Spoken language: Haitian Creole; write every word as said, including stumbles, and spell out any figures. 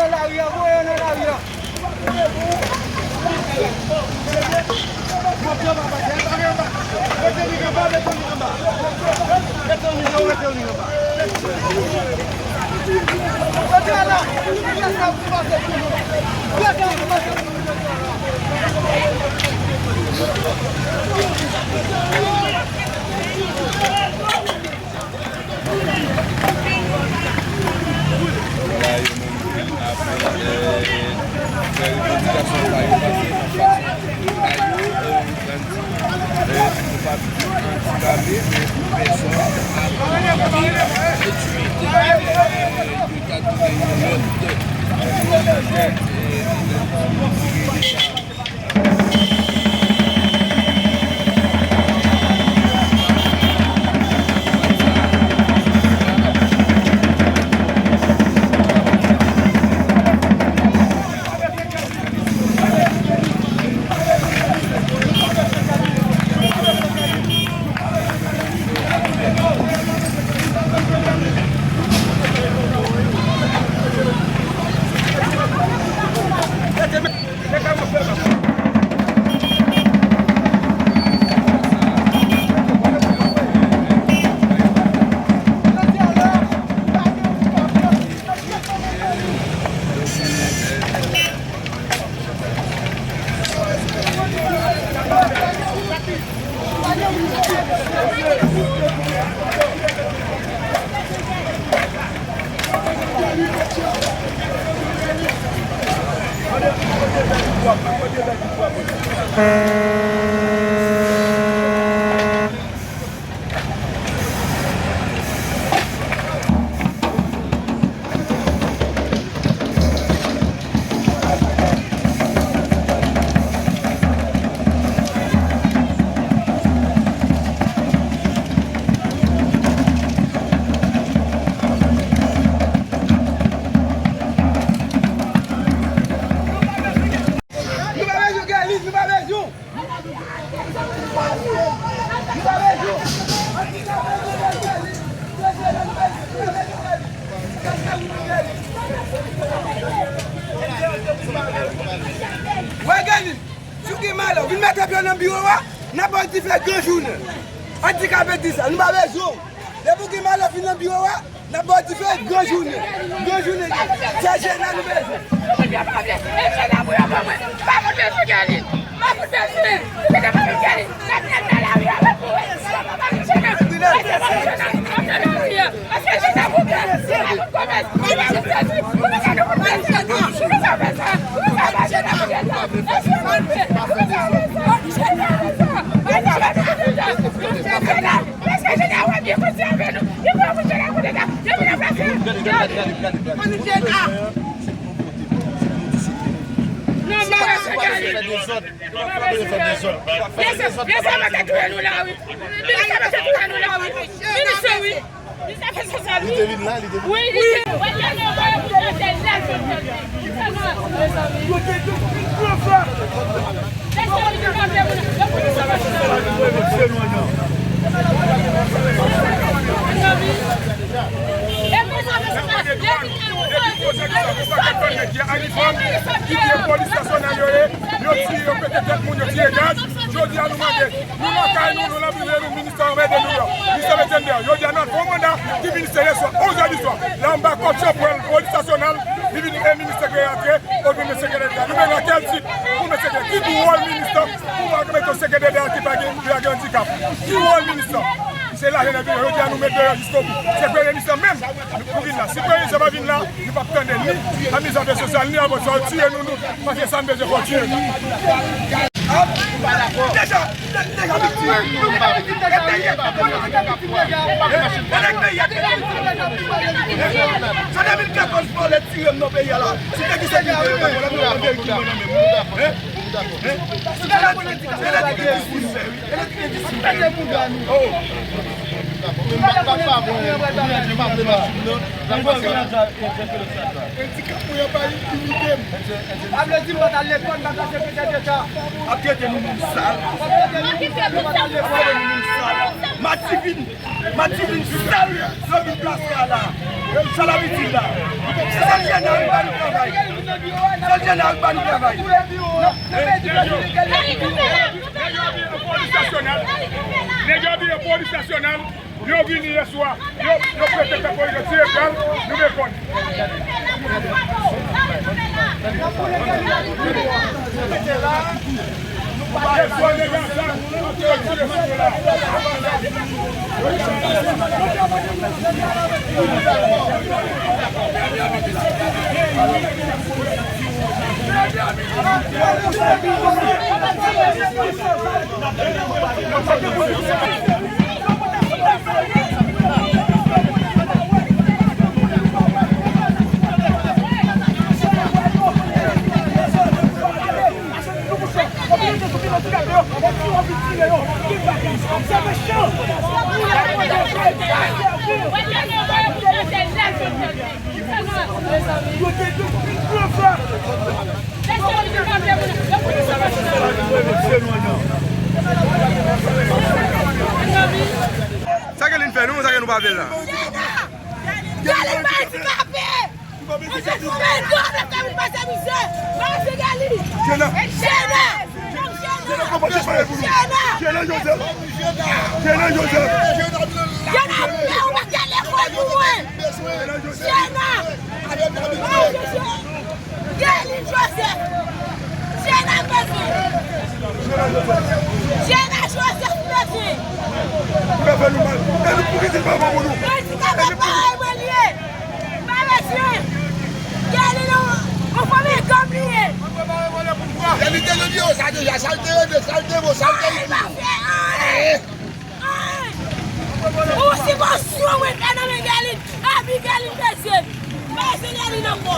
Nan lari a, voye yo nan lari a. Vwala, yo menm tou, apre, eh, fè revandikasyon pa yo, pase nan fason pa yo, eh, grandi, eh, nou pa grandi rape, men pèsòn ap detwi, eh, yo ta tounen yon lòt, eh, lòt, eh, eh, Nou pa bezwen Guerline, nou pa bezwen. Wè Guerline, si w gen malè, vin mete pye w nan biwo a, n ap ba w dife gran jounen. Andikape di sa, nou pa bezwen w. Depi w gen malè, vin nan biwo a, n ap ba w dife, gran jounen. Gran jounen. Se jèn nan nou bezwen. Li te vin la, li te vin. Wi, li te. Polis nasyonal yo ye, yo tiye, yo pete tèt moun, yo tiye gaz. Jodi a nou mande, nou lakay nou, nou nan prive nou, ministè anvè de nou yo. Ministè Metye Dèyè, jodi a nou al fè yon manda ki vin sere swa onz è di swa. La anba kòd chanpwèl, polis nasyonal, li vin e ministè ki antre, oubyen mesye ki antre. Nou menm nan kèl tit pou mesye ki, ki pou wòl ministè, pou pa mete yon sekretè dèyè ki pa gen, ki pa gen andikap. Ki wòl ministè? Se lajan n ap viv. Jodi a nou met deyò jiskobou. Se premye ministè menm pou vin la. Si premye ministè pa vin la, nou p ap tande ni amizade sosyal, ni avòt sa, yo tiye nou, nou. Paske sa n bezwen kontinye. Deja, deja viktim. E peyi a k ap pale. E nèg peyi a k ap pale. Se de mil katòz vòlè tire m nan peyi a la. Si te ki sekirite yo, vòlè m nan verite mwen nan men mwen. Hein? Hein? Se de mil katòz vòlè tire m nan peyi a. Andikap mwen an pa entimide m. Sa vle di m pa t al lekòl, m pa t al sekretè deta. Ap trete nou moun sal. Ap trete nou moun sal. Mativin, Mativin sal, yo vin plase a la. Labitid la. Se sèl Jena wi k ba nou travay. Sèl Jena wi k ba nou travay. Nèg yo vin polis nasyonal. Nèg yo vin polis nasyonal. Yo vini yè swa. Yo, yo prete fè polis yo tire bal. Nou reponn. Sa ke li fè nou, sa ke nou pa fè la? Gèlin pa andikape! Mwen se konbyen tan w ap fè moun pase mizè? Mwen se Gèlin! Jena! Jena! Jena Joseph! Jena Joseph! Jena, ou pa ka lekòl pou mwen! Jena! Jena! Gèlin Joseph! Jena bezwen! Jena Joseph bezwen! Ou ka fè nou mal. E nou pou ki di l pa bon pou nou? Andikape parèy mwen li ye! M pa bezwen! Gèlin non, yon fanmi gang li ye! Gèlin te nan biwo sa deja, sa l te rele, sa l te vo, sa l te... Ay, pa fè anyen! Anyen! Yon sibvansyon mwen fè nan men Gèlin! Abi Gèlin bezwen! M pa bezwen Gèlin ankò!